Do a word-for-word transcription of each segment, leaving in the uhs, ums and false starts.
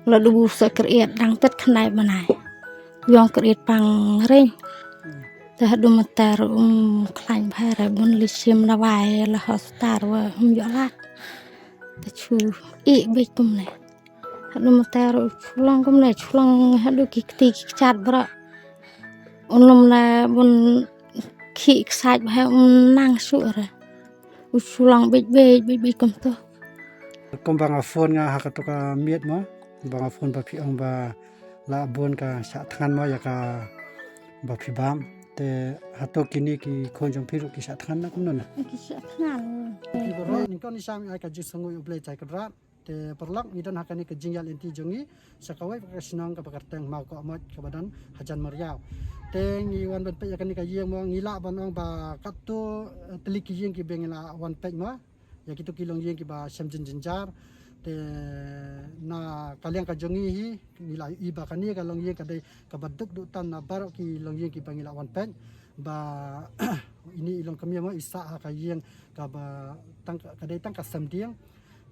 La dubu sa kret dang tet khnai banai. Yong kret pang ring. Te hadu mater um khlain bhai re bun li shim na wai la hospital wa um yolat. Te chu i bik kum ne. Hadu mater u chulang kum ne chulang hadu ki kti ki kchat bra. Unum na bun ki ksat bhai um nang su re. U chulang bik bik bik bik kum tu. Kum ba nga phone nga ha katu ka miet mo. Ba nga phone ba phi ong ba la bun ka shah thngan mo ya ka ba phi bam. Te hato kini ki khon jong phi ruh ki shah thngan na kumno na. Ki shah thngan. Ki ba roi ni kon ni sham ai ka jisngui u Blei chai kadrat. Te paralok ngi don ha kani ka jingïaid lynti jong ngi sha kawei ka shnong kaba kyrteng Mawkohmoit kaba don hajan Mariaw. Te ngi wan ban peit ïa kani ka ïing mo ngi lah ban ong ba katto, eh, tylli ki ïing kiba ngi lah wan peit mo. Ïa kito ki longïing kiba shem jynjar. Te na ka liang ka jong ngi hi ngi lah i ba kani ka longïing ka dei kaba duk duk tam na baroh ki longïing kiba ngi lah wan peit. Ba ini i longkmie mo i sah ha ka ïing kaba tang ka dei tang ka sem dieng.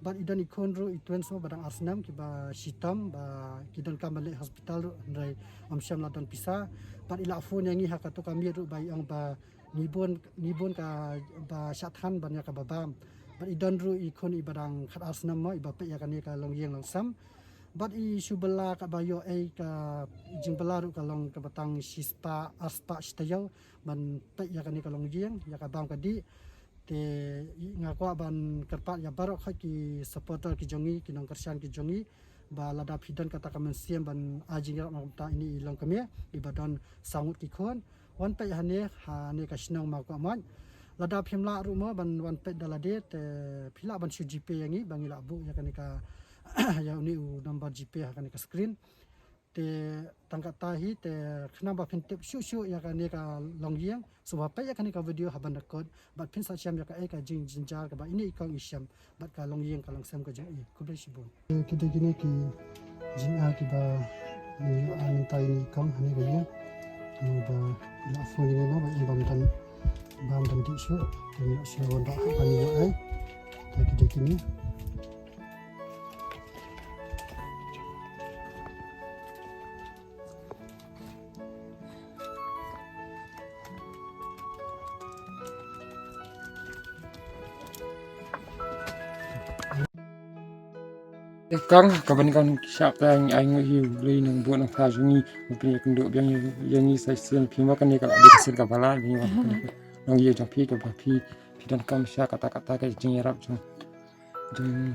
Bad i don i khun ruh i twins mo ba dang ar snem kiba shitom ba ki don kam ban leit hospital ruh hynrei ym shym la don pisa. Bad i la phone ïa ngi ha katu ka miet ruh ba i ong ba ngi bun ngi bun ka ba shah thngan ban ïa kaba bam. Bad i don ruh i khun i ba dang khat ar snem mo i ba peit ïa kane ka longïing longsem. Bad i shu bylla kaba ïoh ei ka jingbylla ruh ka long kaba tang shispah arspah shi taïew ban peit ïa kane ka longïing ïa ka bam ka dih. Te nga kwah ban kyrpad ïa baroh khoit ki supporter ki jong ngi ki nongkyrshan ki jong ngi ba lada phi don kata ka mynsiem ban ai jingïarap na kumta ini i longkmie i ba don saw ngut ki khun wan peit hane hane ka shnong Mawkohmoit. Lada phim lah ruh mo ban wan peit da lade te phi lah ban shu GPay ïa ngi ba ngi lah buh ïa kane ka ïa une u number GPay ha kane ka screen. Te tang kata hi te khnang ba phin tip shuh shuh ïa kane ka longïing. Sngewbha peit ïa kane ka video haban da kut bad phin sa shem ïa kaei ka jingjynjar kaba ine i kong i shem bad ka longïing ka longsem ka jong i. Khublei shibun. Ki dei kine ki jinga kiba ngi ïoh ai mynta ine i kong hane ka ïing. Ngi ba la phone ïa ngi na ba ïa bam dan bam dan dih shuh. Te ngi ïoh shuh wan ba ha ka ngi ïoh ai. Te ki dei kine. Kong, kaba nyngkong shap ta ngi ai nguh ïa u Blei nongbuh nongkhlaw jong ngi, u Blei kynduh biang ïa ngi sa shisien phi mo kane ka la dei ka sien kaba la ngi wan kane ka nongïing jong phi kaba phi phi donkam sha kata kata ka jingïarap jong jong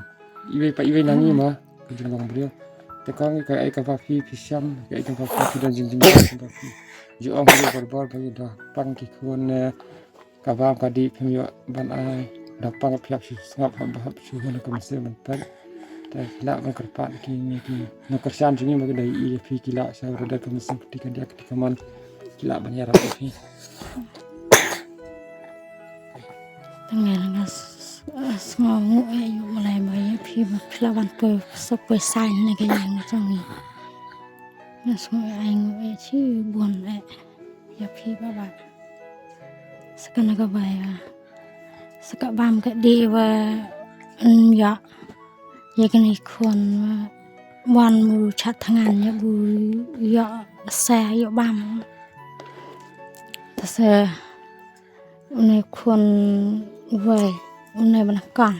iwei pa iwei na ngi mo ka jinglong briew. Te kong kaei kaba phi phi shem kaei kaba phi phi don jingjynjar kaba phi ju ong hi bor bor ba ïa da pang ki khun ne. Ka bam ka dih phim ïoh ban ai da pang phi hap shu sngap hap ba hap shu hun ka mynsiem ban peit. Te ki lah ban kyrpad ki ngi ki nongkyrshan jong ngi ba ki dei i phi ki lah sha ba da ka mynsiem kti ka diak kti ka mon ki lah ban ïarap ïa phi. Tang nga nga sngewnguh ïa u Blei ba ïa phi ba phi lah ban poi sa poi sign na ka ïing jong ngi. Nga sngewnguh ïa shibun ïa phi ba ba. Sa kane kaba ïa sa ka bam ka dih ba ym ïoh ïa kane khun ba wan bu chat thngan ïa bu ïoh sa ïoh bam. Te sa une khun uwei une ba nyngkong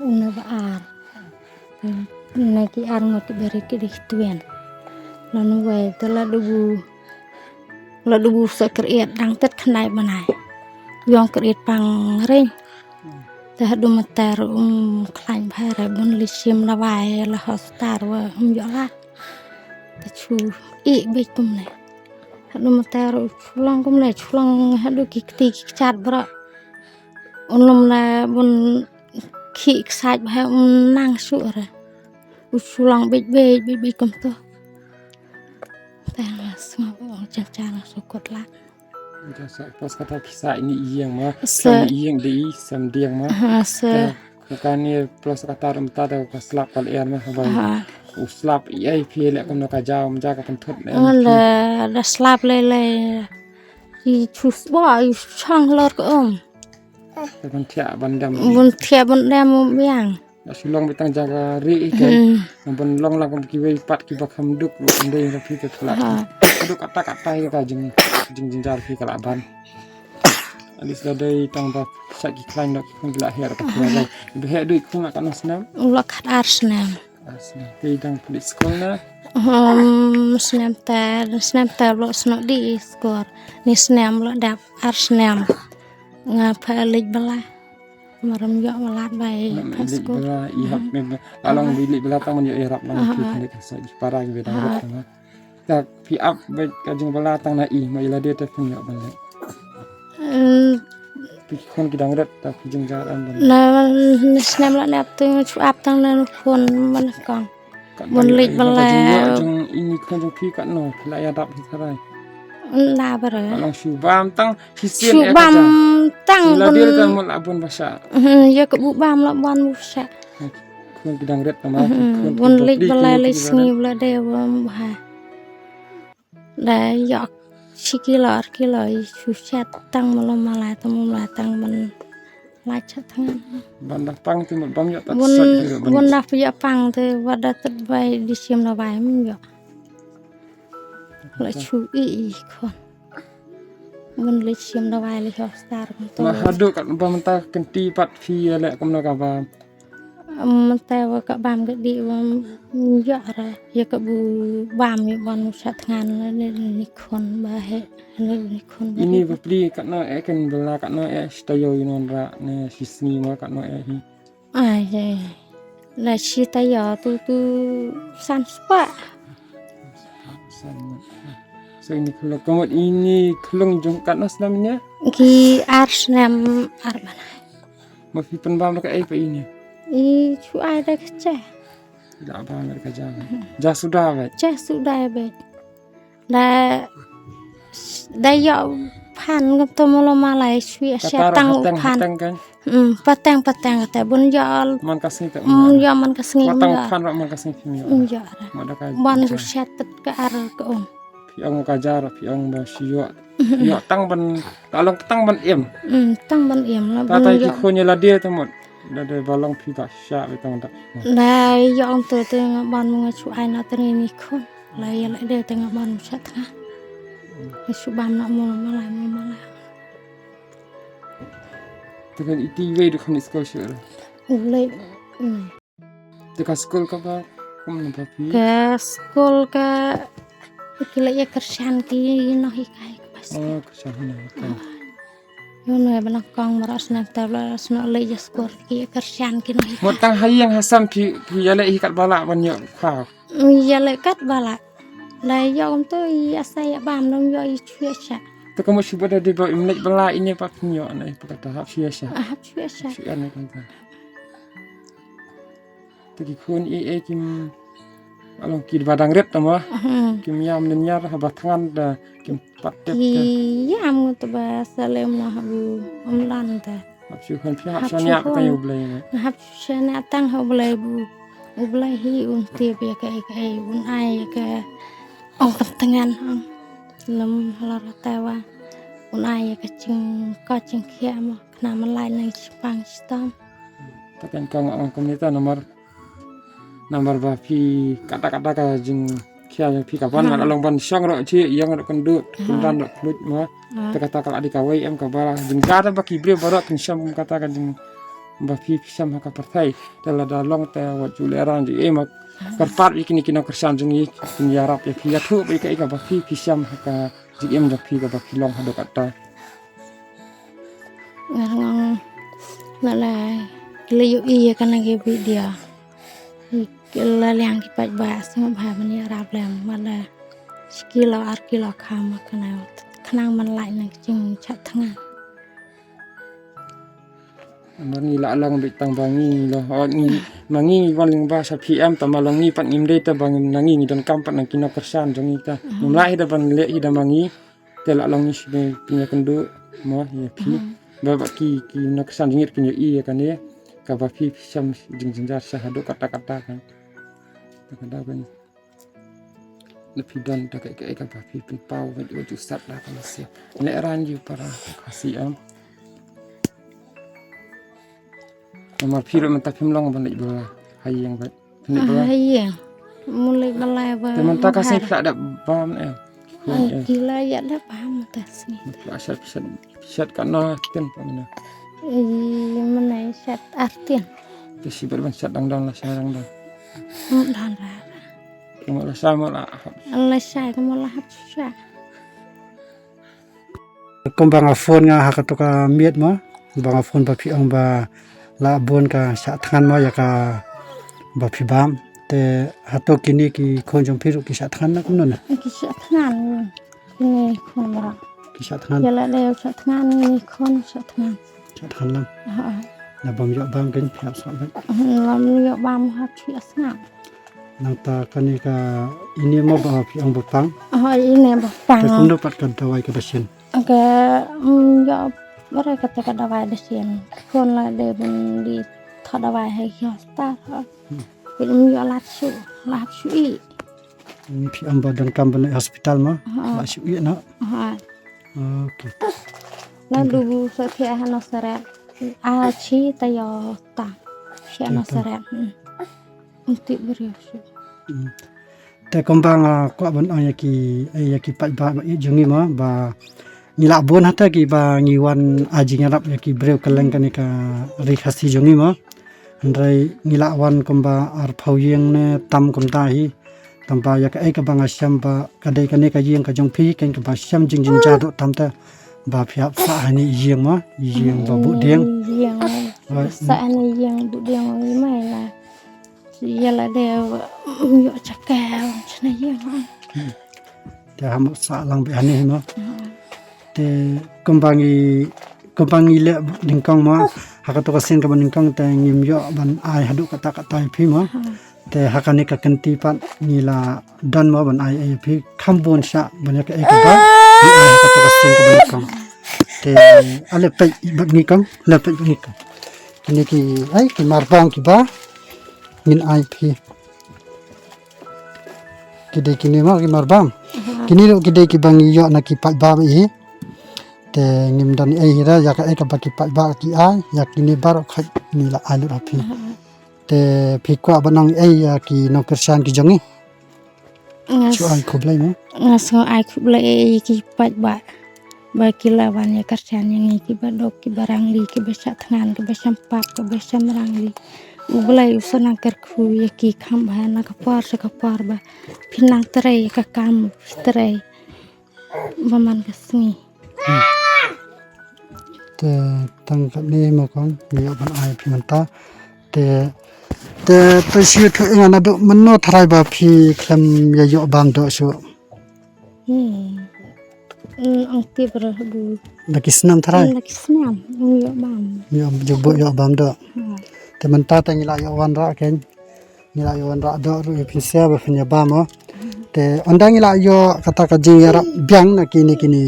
une ba ar une ki ar ngut ki beri ki dih ki twin. Lane uwei te la dubu la dubu sa kret dang tet khnai banai. Yong kret pang ring. Te hadu mater um khlain bhai re bun li shim na wai la hospital wa um yolat. Te chu i bik kum ne. Hadu mater u chulang kum ne chulang hadu ki kti ki kchat bra. Unum na bun ki ksat bhai um nang su re. U chulang bik bik bik bik kum tu. Te nga sngew u jan jan nga sukut la. Jan sa pos kata pisa ini ïing ma. Sa ini ïing dei sam diang ma. Ha sa. Ka ni plos kata rum ta da ka slap kal er ma ba. Ha. U slap i ai phi le kum ka jam ja ka pynthut le. Ala da slap le le. I chus ba i chang lor ka um. Ka ban thia ban dam. Bun thia bun dam biang. Ta shu long beit tang jaka ri i kan. Hmm. Nang ban long lang kum kiwei pat kiba kham duk ruh ym dei ïa phi ka khlad. Ha. Ka duk kata kata ïa ka jing, jing jynjar phi ka lah ban. At least la dei tang ba sa ki khlaiñ dok ki khun ki la her ka phi. Aha. Ba heh dei khun la katno snem? U la kat ar snem. Ar snem. Te dang pynleit skul na? Um, snem te, snem te u la snoh dih i skul. Ni snem u la dep ar snem. Nga pha leit bylla. Mar ym ïoh ba lad bai pha skul. Leit bylla i hap me ba. La long bi leit bylla tang ban ïoh ïarap lang phi khyndiat sa i para ki ba dang ruh tang. Ta phi ap ba ka jingbylla tang na i, ma i la dei te phin ïoh ban leit. Hmm. Phi khun ki dang ret ta phi jynjar em ban. Na, na snem la nep te shu ap tang na khun ban kong. Bun leit bylla. Jong ini khun jong phi katno phi la ïadap hi tharai. Nda ba re. Ka long shu bam tang shisien. Shu bam tang. La dil ka mut la bun ba sha. Hmm, ïa ka bu bam la bun ba sha. Khun ki dang ret tama. Hmm, khun bun leit bylla leit sngi ba la dei bam ba ha. Da ïoh shi kilo ar kilo i shu shet tang mala mala tang mala tang ban lait sha thngan. Ban da pang te mut bam ïoh tat shet. Bun da phi ïoh pang te wat da tat bai di shim da bai ym ïoh. La shu i i khun. Bun leit shim da bai leit hospital kumto. Ma haduh kat ba mynta kynti pat phi ïa leh kumno ka ba. Mynta wa ka bam ka dih wa ym ïoh re ïa ka bu bam ïa ban u sha thngan ne ni khun ba he ne ni khun ba. Ini ba pli katno eh ken bela katno eh shi taïew ïa non ra ne shi sngi ma katno eh hi. Ai he. La shi taïew tu tu san spah. So ini khlong ka mut ini khlong jong katno snem ne? Ki ar snem ar bnai. Ma phi pynbam da kaei pat ine? I shu ai da ka jai. I la bam da ka jai. Ja suda beit. Ja suda beit. Da, da ïoh phan ngam to mala mala shu ïa shet tang u phan. Pateng pateng kata bun ïoh. Man ka sngi te. Ïoh man ka sngi. Pateng phan man ka sngi. Ïoh. Ban du shet ka ar ka um. Phi ong ka jar phi ong ba shu ïoh. Ïoh tang ban, la long tang ban im. Hmm, tang ban im la. Tata ki khun ïa lade te mut. Lade ba long phi ba sha be tang da. La ïoh ong te te nga ban nga shu ai na te ni khun. La ïa lade te nga ban sha tnga. Nga shu bam na mo mala mo mala. Te kan iti wei du khun skul shu. Ulei. Te ka skul ka ba kum na ba phi? Ka skul ka ki la ïa kyrshan ki nonghikai ka ba skul. Oh, kyrshan ki nonghikai. Ïa no ba nang kong mara sna ta bla sna la ïa skul ki ïa kyrshan ki nonghikai. Mo tang ha ïing ha sem phi, phi ïa leh hi kat ba lah ban ïoh kha. Ïa leh kat ba lah. La ïoh um to ïa sa ïa bam nong ïoh ïa shu ïa sha. Te ka mo shu ba da dei ba im leh ba lah ine pa phi ïoh ne pa kata hap shu ïa sha. Hap shu ïa sha. Shu ïa ne kata. Te ki khun i e kim along ki ba dang ret tama. Kim ïam lynñiar ha ba thngan da kim pat tep. Ki ïam ngut ba salem na ha bu amlan ta. Hap shu khun phi hap shu nia tang u Blei. Hap shu nia tang ha u Blei bu u Blei hi un tip ïa ka ei ka ei un ai ïa ka ong tang tngan ong lem halor ta wa un ai ïa ka jing ka jing khia mo. Khnang ban lait nang shipang shitom. Ta kan ka nga ong kumne ta namar, namar ba phi kata kata ka jingkhia jong phi ka ban ngan long ban shong ruh chi ïeng ruh kynduh kyndan ruh khluit ma. Ta kata ka la dei kawei em ka ba jingja ba ki briew baroh kin shong kum kata ka jing ba phi phi shong ha ka pyrthei. Te lada long te wat ju leh rang ju ïa ma kyrpad ïa kine ki nongkyrshan jong ngi kin ïarap ïa phi ïathuh ba ïa ka ïa ka ba phi phi shong ha ka jingim jong phi ka ba phi long haduh katta. Nga ngong ma la ki la ïohi ïa kane ka video. Ki la liang ki paidbah sngewbha ban ïarap lem ma la shi kilo ar kilo kham ma kane khnang ban lait na ka jingshah thngan. Ma ngi la long beit tang ba ngi la hot ngi ma ngi ngi wan lyngba sha phi em ta ma long ngi pat ngim dei ta ba ngim na ngi ngi donkam pat na ki nongkyrshan jong ngi ta. Ngim lah hi da ban leh hi da ma ngi. Te la long ngi shu pynïakynduh mo ïa phi. Ba ba ki ki nongkyrshan jingit kin ïohi ïa kane ka ba phi phi sham jingjynjar sha haduh katta katta kan. Te ka da ban na phi don da ka ka ka ba phi pynpaw ba ju sat da ka nasi. Leh ran ju para Khasi am. Namar phi ruh mynta phim long ban leit bylla ha ïing bad. Phi leit bylla. Ha ïing. Mu leit bylla ba. Te mynta ka sngi phi la dep bam ne? Ki la ïa dep bam mynta sngi. Phi la shet, shet, shet katno tin pa mynne? Ïa mynne shet ar tin. Te shi bad ban shet dang dang la shet dang dang. Dang dang. Kumba la shet mo la hap. La shet kumba la hap shet. Kumba nga phone nga ha kato ka miet mo, ba nga phone ba phi ong ba la bun ka shah thngan mo ïa kaba phi bam. Te hato kine ki khun jong phi ruh ki shah thngan na kumno na? Ki shah thngan. Kine khun ba. Ki shah thngan. Ïa la dei shah thngan, kine khun shah thngan. Shah thngan lang. Ha. Na bam ïoh bam kin phi ap sah bad. Bam ïoh bam ha phi ap sah. Nangta kane ka ine mo ba phi ong ba pang. Oh, ine ba pang. Te kumno pat ka dawai ka dasien? Ka, mm, ïoh ba re kata ka dawai dasien. Khun la dei ban di thoh dawai ha ki hospital. Hmm. Phi ym ïoh lad shuh, lad shuh i. Hmm, phi ym ba donkam ban leit hospital mo? Ha. Lad shuh i na? Ha. Okay. Naduh sa thiah ha Nasaret. A chi ta ïoh ta. Thiah Nasaret. Hmm. Nti briew shu. Hmm. Te kumba nga kwah ban ong ïa ki, eh, ïa ki paidbah ba ïeit jong ngi mo, ba ngi lah bun hata kiba ngi wan ai jingïarap ïa ki briew kylleng kane ka ri Khasi jong ngi mo. Hynrei ngi lah wan kumba arphew ïing ne tam kumta hi. Tangba ïa kaei kaba nga shem ba ka dei kane ka ïing ka jong phi, kane kaba shem jingjynjar doh tam te ba phi hap sah ha ine i ïing mo, ïing ba buh dieng. Ïing. Sah ha ine i ïing buh dieng i mai la. Ïa la dei ïoh chaka chna ïa. Hmm. Te ha mo sah lang bad hangne mo. Hmm. Te kumba ngi, kumba ngi leh nyngkong mo. Ha kato ka sien kaba nyngkong te ngim ïoh ban ai haduh katta katta ïa phi mo. Hmm. Te ha kane ka kynti pat ngi la don mo ban ai ïa phi kham bun shah ban ïa kaei kaba ngi ai ha kato ka sien kaba nyngkong. Te ale peit bad ngi kong, ale peit bad ngi kong. Kine ki, ai, ki marbam kiba ngin ai phi. Ki dei kine mo ki marbam. Aha. Kine ruh ki dei kiba ngi ïoh na ki paidbah ba ïeit. Te ngim don ei hi re ïa kaei kaba ki paidbah ki ai, ïa kine baroh khoit ngi la ai lut ha phi. Aha. Te phi kwah ban ong ei ïa ki nongkyrshan ki jong ngi? Nga s- Shu ai khublei mo. Nga sngew ai khublei ïa ki paidbah. Ba ki la wan ïa kyrshan ïa ngi kiba duk kiba rangli kiba shah thngan kiba shah pap kiba shah rangli. U Blei u sa nang kyrkhu ïa ki kham bha na ka por sha ka por ba phin nang trei ïa ka kam phi trei. Ba man ka sngi. Hmm. Te tang katne mo kong ngi ïoh ban ai phi mynta. Te, te, te shu ïathuh ïa nga naduh mynno tharai ba phi khlem ïa ïoh bam doh shuh? Hmm. Hmm, ong tip ruh bu. Da ki snem tharai? Hmm, da ki snem. Ong ïoh bam. Ïoh ju buh ïoh bam doh. Hmm. Te mynta te ngi la ïoh wanrah kein. Ngi la ïoh wanrah doh ruh ïa phi sha ba phin ïa bam mo. Te ynda ngi la ïoh kata ka jingïarap biang na kine kine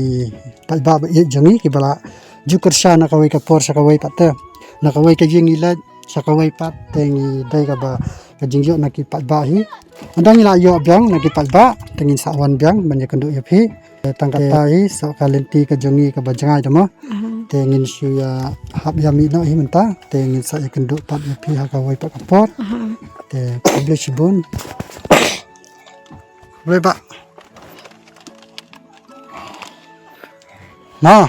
paidbah ba ïeit jong ngi kiba la ju kyrshan na kawei ka por sha kawei pat te. Na kawei ka ïing ngi leit sha kawei pat te ngi dei kaba ka jingïoh na ki paidbah hi. Ynda ngi la ïoh biang na ki paidbah te ngin sa wan biang ban ïakynduh ïa phi. Te tang kata hi sa ka lynti ka jong ngi kaba jngai te mo. Aha. Te ngin shu ïa hap ïa mih noh hi mynta. Te ngin sa ïakynduh pat ïa phi ha kawei pat ka por. Aha. Te khublei shibun. Khublei bah. Na.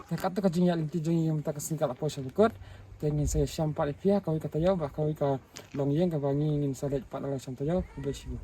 Te kato ka jingïaid lynti jong ngi mynta ka sngi ka la poi sha bakut. Te ngin sa ïashem pat ïa phi ha kawei ka taïew bad kawei ka longïing kaba ngi ngin sa leit pat la shem taïew. Khublei shibun.